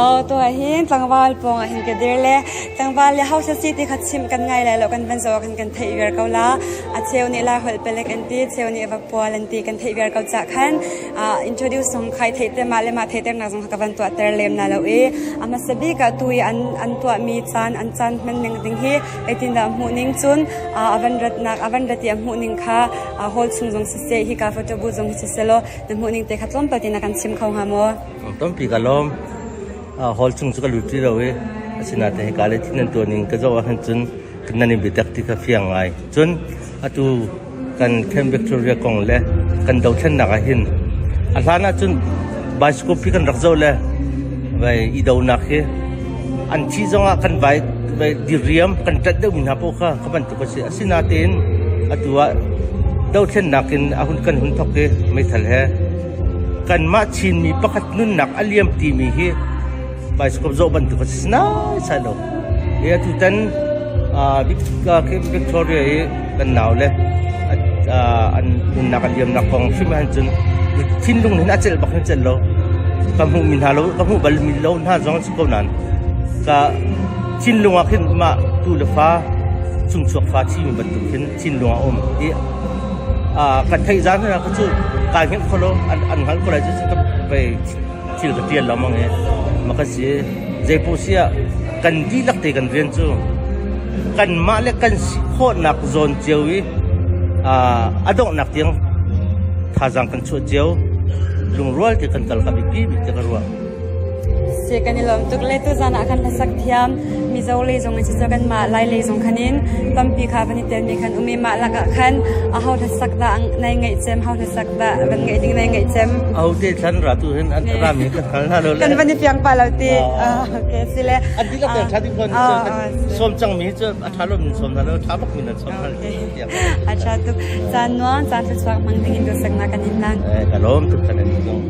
Oh, to hin tlangval pawng ah hin ka dir le tlangval le hausa si ti kha chim kan ngai lai lo kan van zo kan kan theih viar ko la. A cheu nih lai holh pelek an ti, cheu nih va pual an ti kan theih viar ko cha khan introduce zong khai theih te mah le mah theihter nak zong ka van tuah ter lem na lo i a hmasa bik ah tu i an an tuah mi caan an caan hman ning ding hi eitin dah hmuh ning cun a van ratnak a van rat i a hmuh ning kha hall chung zong siseh hika photo booth zong hi siseh law na hmuh ning te kha tlawmpal te na kan chim kho hnga maw? Tampi ka lawm. Hall chung cu ka lut ti lo i asinain hika le thin nan tuah ning ka zoh ahhin cun nan in biatak ti kha fiang ngai. Cun atu kan Camp Victoria kong le kan dothlennak ah hin a hlan ah cun bicycle hi kan rak zoh le vai i donak hi an thi zongah kan vai vai diriam kan ṭanh deuhmi hna paoh kha kha bantuk a si. Asinain atu ah dothlennak in a hun kan hun thawk i meithal he kanmah Chinmi pakhat nunnak a liam timi hi bicycle zawh bantuk a si naisai lo. I atutan Victoria i kan nau le an nunnak a liamnak kong hrim ahhin cun thinlung hin a celh bak hin celh lo. Ka hmuhmi hna lo, ka hmuh balmi lo hna zong an si ko nain ka thinlung ah khin mah tu le fa chungchuak fa thimi bantuk khin thinlung ah um i ka theih zan hna ka cu kaa hngilh kho lo an an hngal ko lai cu ka vei thil ka tial lengmang i ma ka si zeipoh si ah kan dihlak te kan rian cu kanmah le kan si khawhnak zawn cio i a donghnak tiang thazaang kan chuah cio lungrual te kan kal kha biapi bik te ka ruah. Si kan i lawm tuk le tuzan ah khan hlasak thiam Mizo lei zong in siseh kanmah Lai lei zong khan in tampi kha van i telmi khan um i mah lakah khan aho hlasak dah nai ngaih cem ho hlasak dah van ngaih ding nai ngaih cem Aho te thlan ra tu hin an ra mi kan hngal hna lo le kan van i fiang pa lo ti okay si le an dihlak te tha ding kon som cang mi cu a tha lo min som hna lo tha bak min an som hna a tha tuk caan nuam caan thluachuak hmang ding in duhsaknak kan in hlan eh ka lawm tuk kan in zong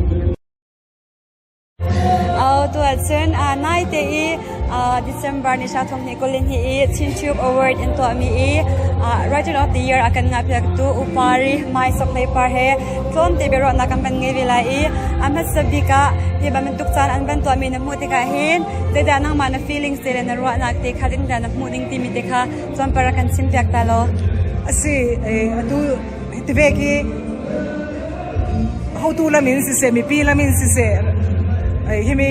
Tuahcun naite i December ni hra thong hnih 22 i Chin Tube Award in tuahmi i Writer of the Year a kan ngahpiaktu Upari Mai Sok Hlei Par he tlawmte biaruahnak kan van ngei ve lai i a hmasa bik ah hi bantuk caan an van tuahmi na hmuh tikah hin zeidah nangmah na feelings te le na ruahnak te kha zeitindah na hmuh ning timi te kha tlawmpal rak kan chimpiak ta law. Asi, atu tivek hi Hotu lam in siseh, mipi lam in siseh, himi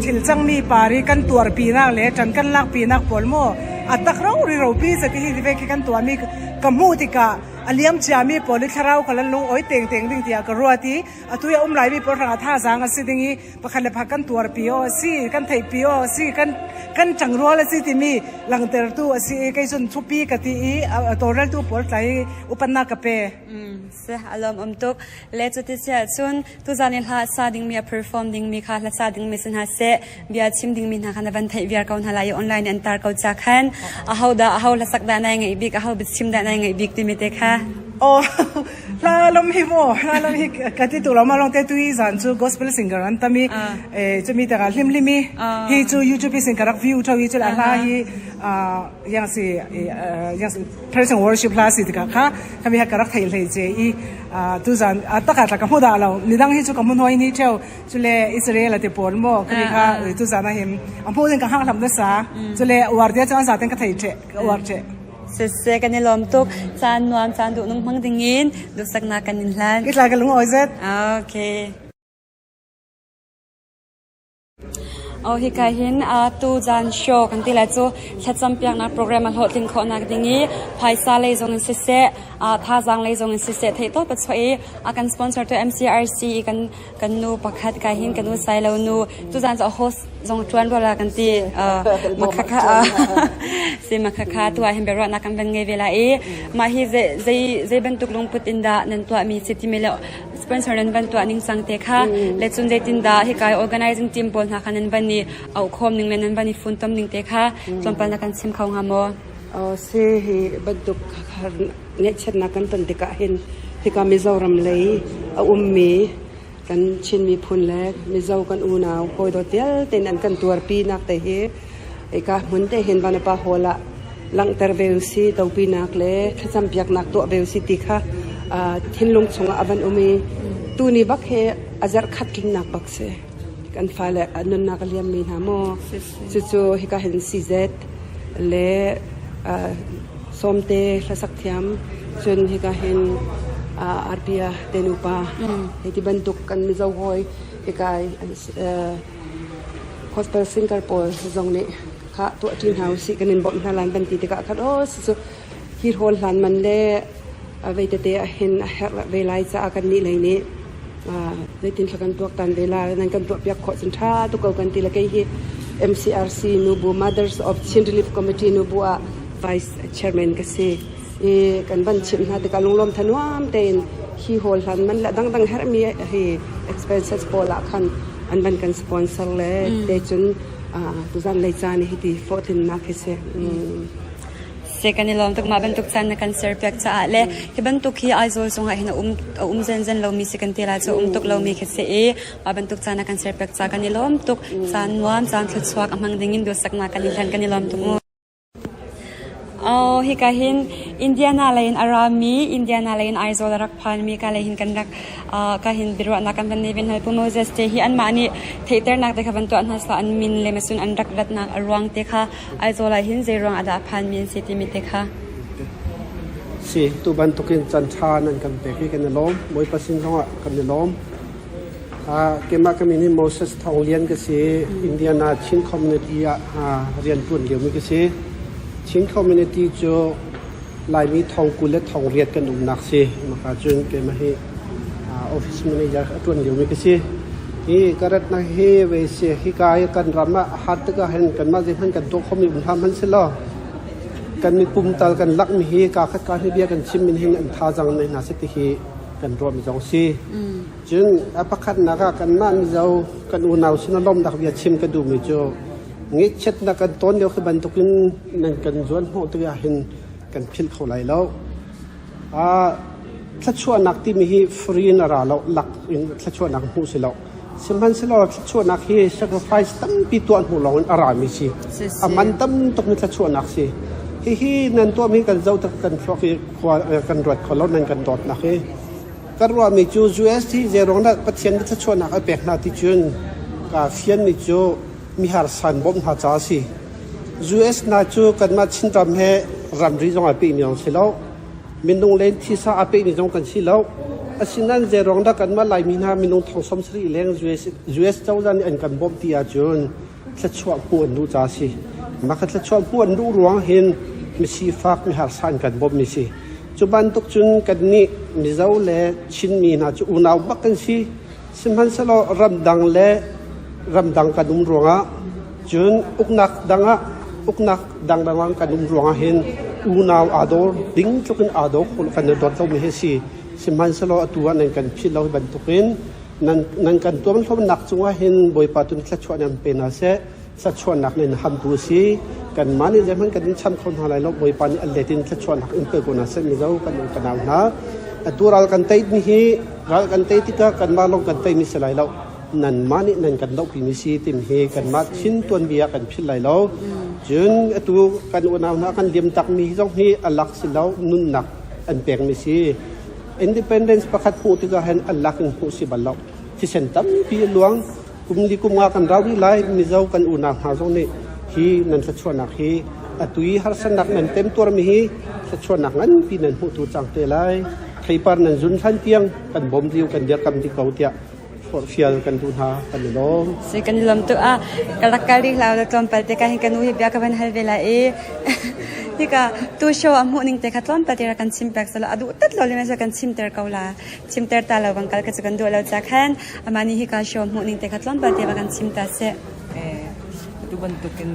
thil cangmi par hi kan tuarpinak le ṭan kan lakpinak pawl maw a tak rori ropi zet hi ve khi kan tuahmi ka hmuh tikah a liam ciami pawl hi thlarau kha lan lungawi tengteng ding tiah ka ruat i atu i a um laimi pawl hrangah thazaang a si ding i pakhat le pakhat kan tuarpi aw a si kan theihpi aw a si kan kan ṭangrual a si timi langhtertu a si i kei cun thupi ka ti i tawlreltu pawl tlai upatnak ka pe. Si, a lawmawm tuk. Le cuti si ahcun tuzaan i hla sa dingmi a perform dingmi kha hla sa dingmi si hna seh, bia chim dingmi hna kha na van theih viar ko hna lai i online an tar ko ca khan aho dah aho hlasak dah nai ngaih bik, aho biachim dah nai ngaih bik timi te kha. Oh, hla lom hi mo, hla lom hi ka ti tu lo ma long te tui zan chu gospel singer an tami eh chumi ta ka hlim hlimi hi chu YouTube sin ka rak view tho hi chu la hla hi yang si yang si Praise and worship hla si tikah kha kami ha ka rak thei hlei ce i tuzan taka ta ka hmu dah lo midang hi chu ka hmu hoi ni theu chule Israel ate pawl mo kami kha tuzan a him a hmu ding ka hang hlam na sa chule war dia chuan zaten ka thei the ka war the Siseh kan i lawm tuk caan nuam caan duh nung hmang ding in duhsaknak kan in hlan. Itla ka lung oi zet. Okay. Aw hika hin tuzaan show kan ti lai cu thlacam piaknak program a hlawhtlin khawhnak ding i phaisa lei zong in siseh thazaang lei zong in siseh theihtawp a chuah i a kan sponsor tu MCRC i kan kan nu pakhat ka hin kan nu Sailo nu tuzaan cu a host zong ṭuan rua kan ti makhakha si makhakha tu ah hin biaruahnak kan van ngei ve lai i mah hi zei zei bantuk lungput in dah nan tuahmi si timi le sponsor nan van tuah ning cang te kha le cun zeitindah hika i organizing team pawl hna kha nan van i auhkhawm ning le nan van i funtom ning te kha tlawmpal na kan chim kho hnga maw? Si hi bantuk ngaihchiatnak kan ton tikah hin hika Mizoram lei a ummi kan Chin miphun le Mizo kan unau hawi dawt vialte in an kan tuarpi nak te hi hika hmun te hin Vanapa Hall ah langhter ve usi topinak le thlacam piaknak tuah ve usi ti kha thinlung chungah a van um i tuni bak hi a zarh khat tlinnak bak si. kan fale a nunnak a liammi hna maw cucu hika hin CZ le Sawmte hlasak thiam cun hika hin Arpia te nupa hei ti bantuk kan Mizo hawi hika gospel singer pawl zong nih kha tuah ṭi hna usih kan in bawmh hna lan kan ti tikah khan aw cucu hi rawl hlan man le vei tete ah hin a herh ve lai caah kannih lei nih zeitin thla kan tuaktan ve la nan kan tuahpiak khawh cun ṭha tuk ko kan ti le kei hi MCRC nubu Mothers of Chin Relief Committee nubu ah Vice Chairman ka si i kan van chimh hna tikah lunglawm thanuam tein hi hawl hlan man le dangdang herhmi hi expenses pawl ah khan an van kan sponsor le te cun tuzan lei caan hi ti hlawhtlinnak hi si. Se kan i lawm tuk mah bantuk caan na kan serpiak caah le hi bantuk hi Aizawl zongah hin a um a um zenzen lomi si kan ti lai cu um tuk lomi khi si i mah bantuk caan na kan serpiak caah kan i lawm tuk caan nuam caan thluachuak a hmang ding in duhsaknak kan i hlan kan i lawm tuk mu. Oh, hika hin Indiana lei in a rami Indiana lei in Aizawl a rak phanmi ka lei hin kan rak ka hin biaruahnak kan van nei ve hna. Pu Moses te hi anmah nih theihternak te kha van tuah hna sah an min le masun an rak ratnak a ruang te kha Aizawl ah hin zei ruang ah dah a phanmi an si timi te kha. Si, tu bantukin caan ṭha nan kan pek hi kan i lawm. Bawipa sin zongah kan i lawm. Keimah ka min hi Moses Thawng Lian ka si. Indiana Chin Community ah rian ṭuan liomi ka si. Chin Community cu Laimi thong 20 le thong riat kan umnak si. Maka cun keimah hi office manager a ṭuan liomi ka si. Hi ka ratnak hi ve si hika hi kan ram ah a hat tikah hin kanmah zeihmanh kan tuah khomi um hlah hmanh selaw kan mipum tal kan lakmi hi kaa khat kaa hnih bia kan chim min hin an thazaang nei hna seh ti hi kan ruahmi zong si. Cun a pakhatnak ah kanmah Mizo kan unau sin a lawmnak bia chim ka duhmi cu ngaihchiatnak kan tawn lio khi bantukin nan kan zuan hnawh tikah hin kan philh kho lai lo. Thluachuahnak timi hi free in a ra lo, lak in thluachuahnak hmuh si lo. Sihmanhsehlaw thluachuahnak hi sacrifice tampi tuah hnu lawng in a rami si. A man tam tukmi thluachuahnak si. Hihi nan tuahmi kan zoh tik kan thluak i khua kan ruat kho lo nan kan dawtnak hi. Kan ruahmi cu US hi zeiruang dah Pathian nih thluachuahnak a pek hna ti cun kaa fianmi cu miharsa an bawmh hna caah a si. US hna cu kanmah Chinram he ramri zong aa pehmi zong si lo. Minung len thisa aa pehmi zong kan si lo. Asinain zeiruang dah kanmah Laimi hna minung thong 70 leng US, US cozah nih an kan bawmh ti ahcun thluachuah hmuh an duh caah a si. Mah kha thluachuah hmuh an duh ruang hin misifak miharsa an kan bawmhmi si. Cu bantuk cun kannih Mizo le Chinmi hna cu unau bak kan si. Sihmanhsehlaw ramdang le ramdang kan um ruangah cun uknak dang ah uknak dangdang kan um ruangah hin unau aa daw ding tluk in aa daw kho kan i dawt lomi hi a si. Sihmanhsehlaw atu ah nan kan philh lo hi bantukin nan nan kan tuamhlawmnak cungah hin Bawipa tu nih thluachuah nan pe hna seh. Thluachuahnak nih hamtu a si. Kanmah nih zeihmanh kan in cham kho hna lai lo. Bawipa nih a let in thluachuahnak in pe ko hna seh. Mizo kan u kan au hna. Atu ral kan tei ni hi ral kan tei tikah kanmah lawng kan teimi si lai lo. Nanmah nih nan kan dohpimi si timi hi kanmah Chin tuanbia kan philh lai lo. Cun atu kan unau hna kan liam takmi hi zong hi a lak si lo nunnak an pekmi si. Independence pakhat hmuh tikah hin a lak in hmuh si bal lo. Thisen tampi a luang. Kum li kum nga kan rau rih lai. Mizo kan unau hna zong nih hi nan thluachuahnak hi atu i harsatnak nan temtuarmi hi thluachuahnak nganpi nan hmuhtu cang te lai. Theipar nan zun hlan tiang kan bawm dih kan dirkam dih ko tiah forhfial kan duh hna kan i lawm. Si kan i lawm tuk ah ka rak kal rih hlah lo tlawmpal te ka hin ka nu hi bia ka van hal ve lai i hika tu show a hmuh ning te kha tlawmpal te rak kan chim pek selaw a duh tat lo le kan chimter ko la. Chimter ta lo bang kal ka cu kan duh lo ca khan amah nih hika show hmuh ning te kha tlawmpal te va kan chim ta seh. Atu bantukin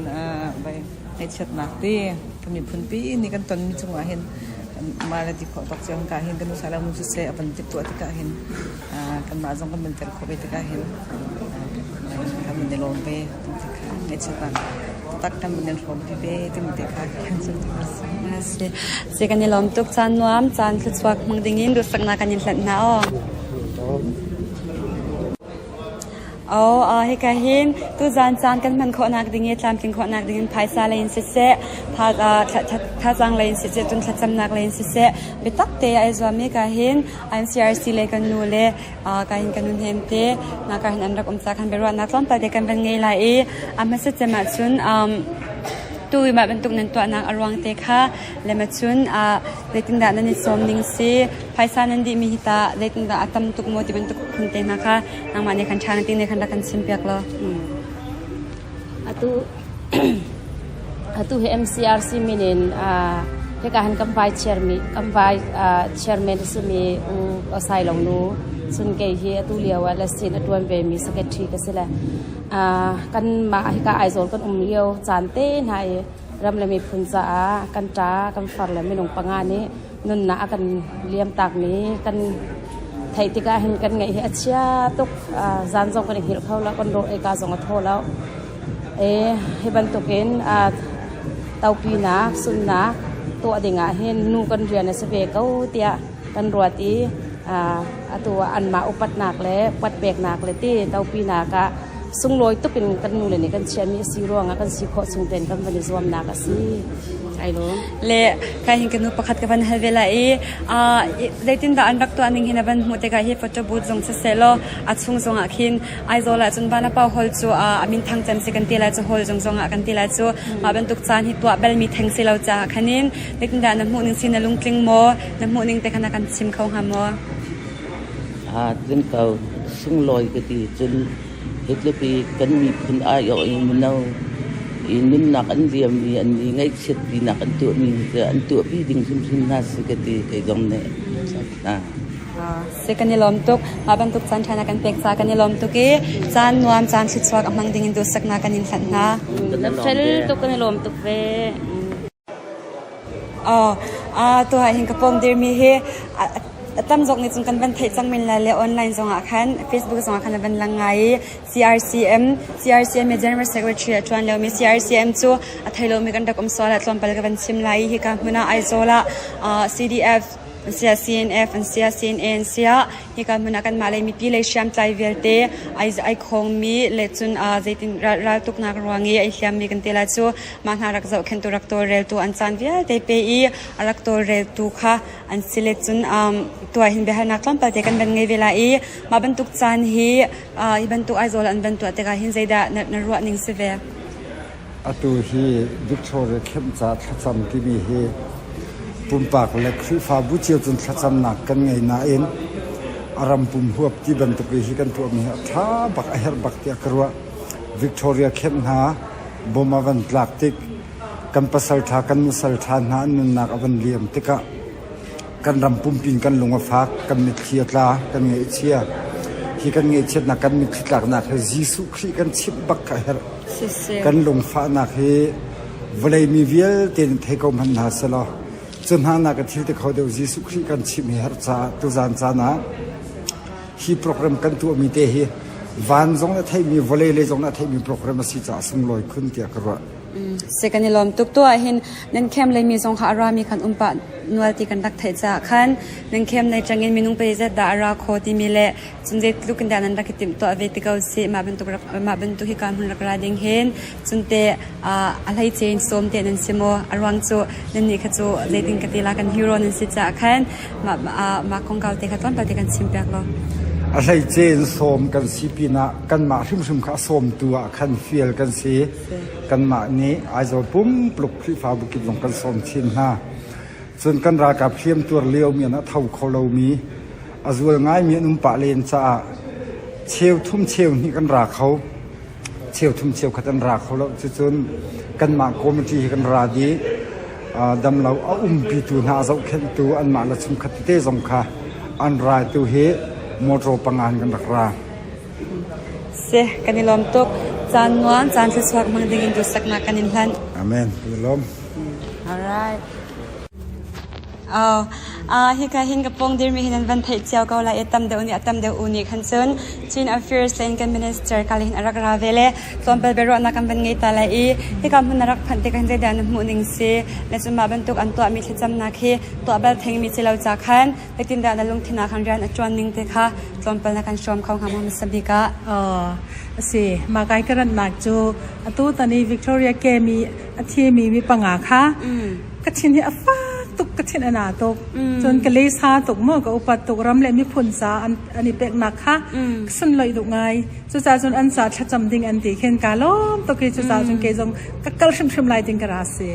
vai ngaihchiatnak te kan miphun pi nih kan tonmi cungah hin mah le ti khawh tawk cio ka hin kan usa lo nu siseh a van tuah tikah hin kanmah zong kan van tel khawh ve tikah hin kan van i lawm ve ngaihchiatnak taktak kan van in hrawm pi ve timi te kha kan chim Si. Si kan i lawm tuk caan nuam caan thluachuak hmang dingin duhsaknak kan in hlanh hna aw. Oh, hika hin tuzan caan kan hman khawhnak ding i tlamtling khawhnak ding in phaisa lei in siseh, thazaang lei in siseh, cun thlacamnak lei in siseh, biatak te ai zuam i ka hin IMCRC le kan nu le ka hin kan nun hem te na ka hin an rak um ca khan biaruahnak tlawmpal te kan van ngei lai i a hmasa cem ahcun tu mah bantuk nan tuahnak a ruang te kha le ma cun zeitindah nan i sawm ning si phaisa nan dihmi hi tah zeitindah a tam tuk maw ti bantuk phun te hna kha nangmah nih khan ṭha na ti nih khan rak kan chimpiak law. Atu atu hi MCRC min in hika han kan vai chairmi kan vai chairman a simi U Osai Long Nu cun kei hi atu lio ah lasin a ṭuan ve mi secretary ka si le kan mah hika Aizawl kan um lio caan te hna i ram le miphun caah kan ṭa kan far le minung panga nih nunnak a kan liamtakmi kan theih tikah hin kan ngaih hi a chia tuk. Zan zong kan i hngilh kho lo, kan rawl ei ka zong a thaw lo. E, hi bantukin topinak, sunnak tuah dingah hin nu kan rian a si ve ko tiah kan ruat i atu ah anmah upatnak le upat peknak le ti topinak ah sunglawi tuk in kan nule nih kan chiahmi a si ruangah kan si khawh chung tein kan van i zuamnak a si. Ai lawm. Le kai hin ka nu pakhat ka van hal ve lai i zeitindah an rak tuah ning hin a van hmuh tikah hi photo booth zong siseh law a chung zong ah khin Aizawl ah cun Vanapau hall cu a min thang cem si kan ti lai cu hall zong zong ah kan ti lai cu mah bantuk caan hi tuah balmi theng si lo caah khanin zeitindah na hmuh ning si na lungtling maw na hmuh ning te khan a kan chim kho hnga maw? Aa tling ko. Sunglawi ka ti cun hi tluk i kan miphun aiawh i mino i nunnak an liammi an i ngaihchiatpinak an tuahmi hi an tuahpi ding hrimhrim hna si ka ti kei zong nih. Si kan i lawm tuk. Mah bantuk caan ṭha na kan pek ca kan i lawm tuk i caan nuam caan thluachuak a hmang ding in duhsaknak kan in hlanh hna. Na fel tuk kan i lawm tuk ve. Tuah hin ka pawm dirmi hi a tam zawk nih cun kan van theih cang men lai le online zongah khan Facebook zongah khan a van lang ngai i CRCM CRCM i General Secretary a ṭuan liomi CRCM cu a thei lomi kan rak um sual ah tlawmpal ka van chim lai i hika hmun ah Aizawl ah CDF an siah CNF an siah CNA an siah hika hmun ah kanmah lei mipi lei hriamtlai vialte ai ai khawngmi le cun zeitin raltuknak ruang i ai hliammi kan ti lai cu Mah hna rak zohkhenhtu rak tawlreltu an caan vialte pe i a rak tawlreltu kha an si le cun tuah hin biahalnak tlawmpal te kan van ngei ve lai i mah bantuk caan hi hi bantuk Aizawl an van tuah tikah hin zeidah na, na ruah ning si ve? Atu hi Victoria Camp ca thlacam timi hi pumpak le Khrihfabu cio cun thlacamnak kan ngei nain a ram pum huap ti bantuk hi kan tuahmi hi a ṭha bak a herh bak tiah ka ruah. Victoria Camp hna Bom a van tlak tik kan pasalṭha kan nusalṭha hna an nunnak a van liam tikah kan ram pumpi in kan lung a fak, kan mitthli a tla, kan ngaihchia. Hi kan ngaihchiatnak kan mitthli tlaknak hi Jesuh Khrih kan chimh bak kha a herh. Kan lungfahnak hi vawlei mi vialte nih thei ko hmanh hna selaw cu hna nak a thil ti kho deuh Jesuh Khrih kan chimh hi herh caah tuzan caan ah Hi program kan tuahmi te hi van zong na theihmi vawlei lei zong na theihmi program a si caah sunglawi khun tiah ka ruah. Si kan i lawm tuk tu ah hin nan khem lei mi zong kha a rami khan umpa nual ti kan rak theih caah khan nan khem nei tangin minung pei zet dah a ra kho timi le cun zeitluk in dah nan rak i timh tuah ve ti ko si mah bantuk rak mah bantuk hi ka hmun rak ra ding hin cun te a hleice in sawm te nan si maw a ruang cu nan nih kha cu zeitin ka ti la kan hero nan si caah khan mah mah kongkau te kha tlawmpal te kan chim piak law. A hleice in sawm kan si pinah kanmah hrimhrim kha a sawmtu ah khan fial kan si. Kanmah nih Aizawl pumpuluk Khrihfabu kip zong kan sawm chin hna. Cun kan ralkap hliam tuar liomi an a tho kho lomi a zual ngaimi an um pah len caah cheu thum cheu hnih kan ra kho. Cheuthum cheukhat an ra kho lo. Cucun kanmah committee hi kan ra dih. Damlo a umpitu hna a zohkhenhtu anmah le chungkhat tete zong kha an raitu hi motor pangan kan rak ra. Si, kan i lawm tuk. Caan nuam, caan thluachuak hmang ding in duhsaknak kan in hlanh. Amen. Kan i lawm. All right. Oh, uh, hika hin ka pong dirmi hin an van theih cio ko lai i tam deuh nih a tam deuh u nih khan cun Chin Affairs le kan minister ka hin a rak ra ve le tlawmpal biaruahnak kan van ngei ta lai i hika hmun na rak phanh tik hin zeidah na hmuh ning si le cu mah bantuk an tuahmi thlacamnak hi tuah bal thengmi si lo ca khan zeitindah na lungthin ah khan rian a ṭuan ning te kha tlawmpal na kan hrawm kho hnga maw hmasa bik ah? Oh, a si. Mah kai ka rannak cu atu tan i Victoria Camp i a thimi mi panga kha ka thin hi a fak tuk ka thin a na tuk. Cun ka lesa tuk mu ka upat tuk ram le miphun ca an an i peknak kha sunloih duh ngai. Cucaah cun an ca thlacam ding an ti khin ka lawm tuk i cucaah cun kei zong ka kal hrimhrim lai ding ka ra si.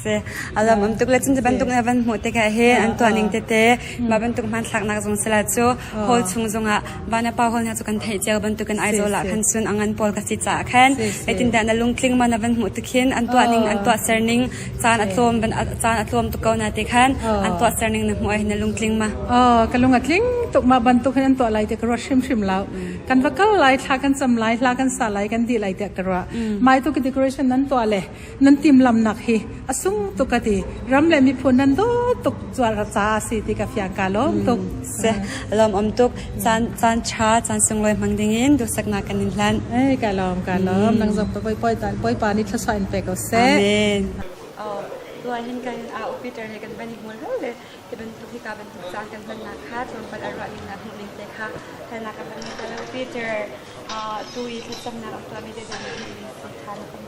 Si. Alam um tuk le cun bantuk na van hmuh tikah hi an tuah ning tete mah bantuk hmanthlaknak zong sila cu hall chung zongah vanapa hall hna cu kan theih cio bantukin Aizawl ah khan cun a ngan pawl ka si caah khan zeitindah na lungtling ma na van hmuh tikhin an tuah ning an tuah ser ning caan a tlawm van caan a tlawm tuk ko na ti khan an tuah ser ning na hmuh ah hin na lungtling ma Oh, ka lung a tling tuk mah bantuk hin an tuah lai ti ka ruat hrimhrim lo. Kan va kal lai, thla kan cam lai, hla kan sa lai, kan di lai tiah ka ruah. Mai tu decoration nan tuah le nan timhlamnak hi a sung tuk ka ti ram le miphun nan dawt tuk cuar ca a si ti ka fiang ka lawm tuk se lawm om tuk caan caan tha caan sunglawi hmang ding in duhsaknak kan in hlan ei ka lawm ka lawm nang zong poi poi poi pa ni thla in pe ko se amen oh tuah hin kan a u Peter he kan van i hmul le ti bantuk hi ka bantuk caan kan hmannak kha tlawmpal a ruah ning na hmuh ning te kha halnak kan van ngei Peter tu i thlacamnak an tuahmi zeidah na hmuh ning si kha na kan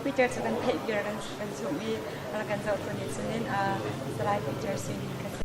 Peter cu kan theih viar kan kan zumh i rak kan zohtu nih cun in Salai Peter sin ka si.